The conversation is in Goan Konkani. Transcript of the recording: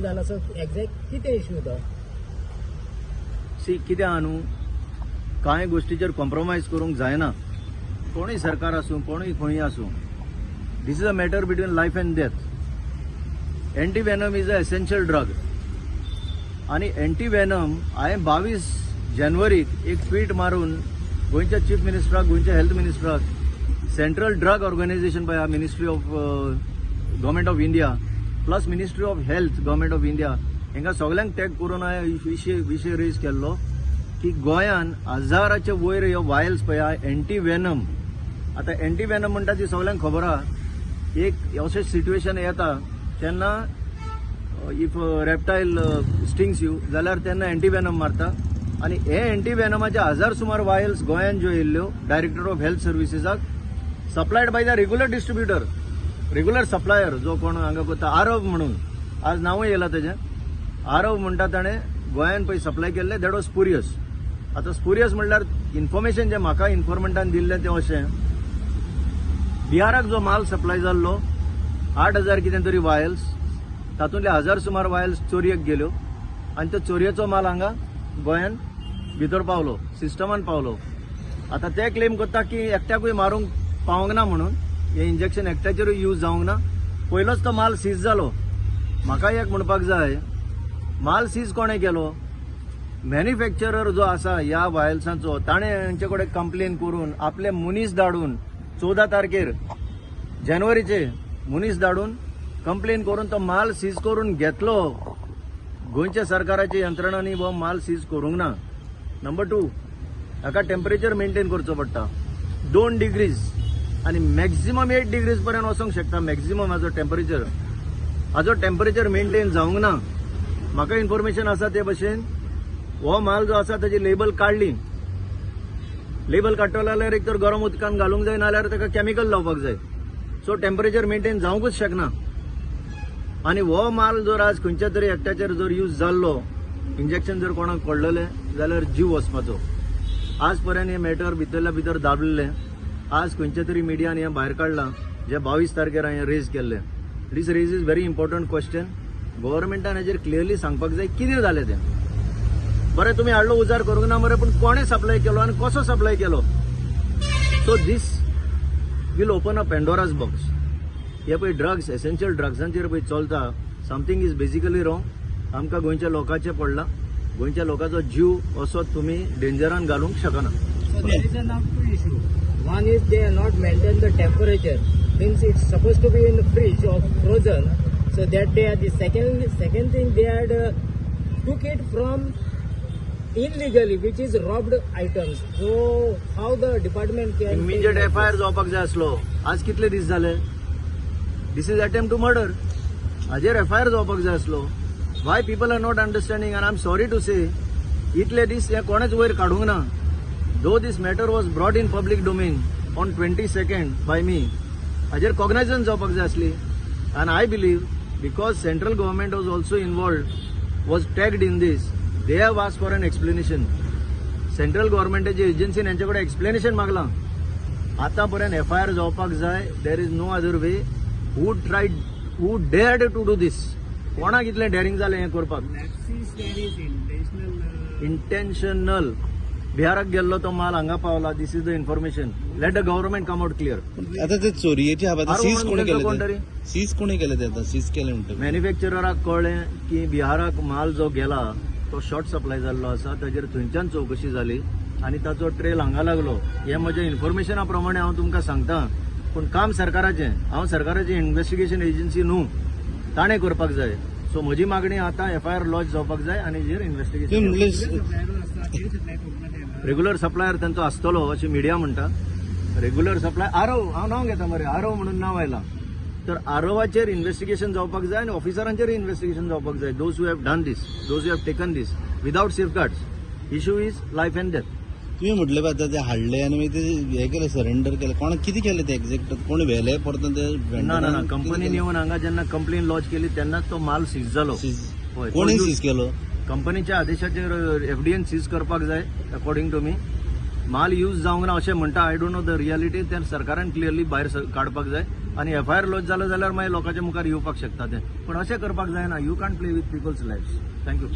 जाला. सो एक्झॅक्ट कितें इश्यू तो? सी, कितें आहा न्हू, कांय गोश्टीचेर कॉम्प्रोमायज करूंक जायना. कोणूय सरकार आसूं, कोणूय खंय आसूं, this is a matter between life and death. Antivenom is a essential drug आनी एंटी वेनम हांवें 22 जानेवारीक एक ट्वीट मारून गोंयच्या चीफ मिनिस्टराक, गोंयच्या हेल्थ मिनिस्टराक, सेंट्रल ड्रग ऑर्गनायझेशन पळय, Ministry of Government of India plus Ministry of Health, Government of India, हांकां सगल्यांक टॅग करून हांवें विशय रेज केल्लो की गोंयान हजाराचे वयर ह्यो वायल्स पळय, एंटी वेनम. आतां एंटी वेनम म्हणटा ती सगल्यांक खबर आहा. एक अशें सिट्युएशन येता तेन्ना if reptile stings you जाल्यार तेन्ना एंटी वेनम मारता आनी हे एंटी वेनमाचे हजार सुमार वायल्स गोंयान ज्यो येयल्ल्यो डायरेक्टर ऑफ हेल्थ सर्विसीसाक, supplied by the regular distributor, regular supplier जो कोण हांगा करता, आरव म्हणून, आज नांवूय येयलां तेजें, आरव म्हणटा, ताणें गोंयान पळय सप्लाय केल्लें. That was spurious. आतां स्पुरियस म्हणल्यार इन्फॉर्मेशन जें म्हाका इन्फॉर्मंटान दिल्लें तें अशें, बिहाराक जो माल सप्लाय जाल्लो 8000 कितें तरी वायल्स, तातूंतले हजार सुमार वायल्स चोरयेक गेल्यो आनी तो चोरयेचो माल हांगा गोंयान भितर पावलो, सिस्टमान पावलो. आतां ते क्लेम करता की एकट्याकूय मारूंक पावंक ना म्हणून, हें इंजेक्शन एकट्याचेरूय यूज जावंक ना. पयलोच तो माल सीज जालो. म्हाका एक म्हणपाक जाय, माल सीज कोणें केलो? मॅन्युफॅक्चरर जो आसा ह्या वायल्सांचो, ताणें हेंचे कडेन कंप्लेन करून आपले मनीस धाडून, 14 तारखेर जानेवारीचे मनीस धाडून कंप्लेन करून तो माल सीज करून घेतलो. गोंयच्या सरकाराच्या यंत्रणांनी हो माल सीज करूंक ना. नंबर टू, हाका टेम्परेचर मेंटेन करचो पडटा 2 डिग्रीज आनी मॅक्झिमम 8 डिग्रीज पर्यंत वचोंक शकता मॅक्झिमम हाजो टेम्परेचर. हाजो टेम्परेचर मेंटेन जावंक ना. म्हाका इन्फॉर्मेशन आसा ते भशेन हो माल जो आसा ताजी लेबल काडली. लेबल काडटलो जाल्यार एक तर गरम उदकान घालूंक जाय, नाल्यार ताका केमिकल लावपाक जाय. सो टेम्परेचर मेंटेन जावंकूच शकना आनी हो माल जर आज खंयच्या तरी एकट्याचेर जर यूज जाल्लो, इंजेक्शन जर कोणाक पडलेलें जाल्यार जीव वचपाचो. आज पर्यंत हें मॅटर भितरल्या भितर दाबलेलें. आज खंयच्या तरी मिडियान हें भायर काडलां, जे 22 तारखेर हांवें रेज केल्लें. This raise is very important question. गव्हर्मेंटान हेजेर क्लियरली सांगपाक जाय कितें जालें तें. बरें, तुमी हाडलो, उजार करूंक ना मरे, पूण कोणें सप्लाय केलो आनी कसो सप्लाय केलो? So this will open a Pandora's box. हे पळय ड्रग्स, एसेन्शियल ड्रग्सांचेर पळय चलता, something is basically wrong. आमकां गोंयच्या लोकांचें पडलां. गोंयच्या लोकांचो जीव असो तुमी डेंजरान घालूंक शकना. So there is a now two issue. One is they are not maintain the temperature. Means it's supposed to be in the fridge or frozen. So that they are the second thing, they had took it from illegally, which is robbed items. So how the department can immediate take F I R जावपाक जाय आसलो. आज कितले दीस जाले? This is attempt to murder. हाजेर एफ I R जावपाक जाय आसलो. Why people are not understanding? And I am sorry to say, इतले दीस हें कोणेच वयर काडूंक ना, though this matter was brought in public domain on 22nd by me. हाजेर कॉग्नायझन्स जावपाक जाय आसली आनी I believe because central government was also involved, was tagged in this, they have asked for an explanation. Central गव्हर्मेंटाची एजन्सीन हेंचे कडेन एक्सप्लेनेशन मागलां. आतां पर्यंत एफ I R जावपाक जाय. There is no other way. Who tried, who dared to do this? कोणाक इतलें डेरिंग जालें हें करपाक? Since there is intentional intentional. बिहाराक गेल्लो तो माल हांगा पावला. This is the information. Let the government come out clear. आता ते चोरयेचे आहा, आरो सीज म्हणून कोणी तेंचो कोण केले तरी? ते? सीज कोणी केले ते? आता सीज केले म्हणटा. मॅन्युफॅक्चरराक कळ्ळें की बिहाराक माल जो गेला तो शॉर्ट सप्लाय जाल्लो आसा. ताजेर थंयच्यान चवकशी जाली आनी ताचो ट्रेल हांगा लागलो. हें म्हज्या इन्फॉर्मेशना प्रमाणे हांव तुमकां सांगता, पूण काम सरकाराचें. हांव सरकाराची इन्व्हेस्टिगेशन एजन्सी न्हू. ताणें करपाक जाय. सो म्हजी मागणी, आतां एफ I R lodge जावपाक जाय आनी हेजेर तुम्ही इन्व्हेस्टिगेशन. म्हणले सप्लायर आसता, तेणी सप्लाय करूंक ना तें. रेग्युलर सप्लायर तांचो आसतलो अशें मिडिया म्हणटा. रेग्युलर सप्लाय आरव, हांव नांव घेता मरे, आरव म्हणून नांव आयलां. तर आरवाचेर इन्व्हेस्टिगेशन जावपाक जाय आनी ऑफिसरांचेर इन्व्हेस्टिगेशन जावपाक जाय, those who have done this, those who have taken this without safeguards. Issue is life and death. तुम्ही म्हटले पळय, आता ते हाडले आनी मागीर ते हे केले, सरेंडर केले. कोण कितें केलें ते एक्झॅक्ट? कोण व्हेले परतून ते? ना ना ना, कंपनीन येवन हांगा जेन्ना कंप्लेन लॉज केली तेन्नाच तो माल सीज जालो. हय. कोणी सीज केलो? कंपनीच्या आदेशाचेर एफडीएन सीज करपाक जाय अकॉर्डिंग टू मी. माल यूज जावंक ना अशें म्हणटा. I don't know the reality. ते सरकारान क्लियरली भायर काडपाक जाय. आनी एफआयआर लॉज जालो जाल्यार मागीर लोकांच्या मुखार येवपाक शकता ते. पूण अशें करपाक जायना. You can't play with people's life. Thank you.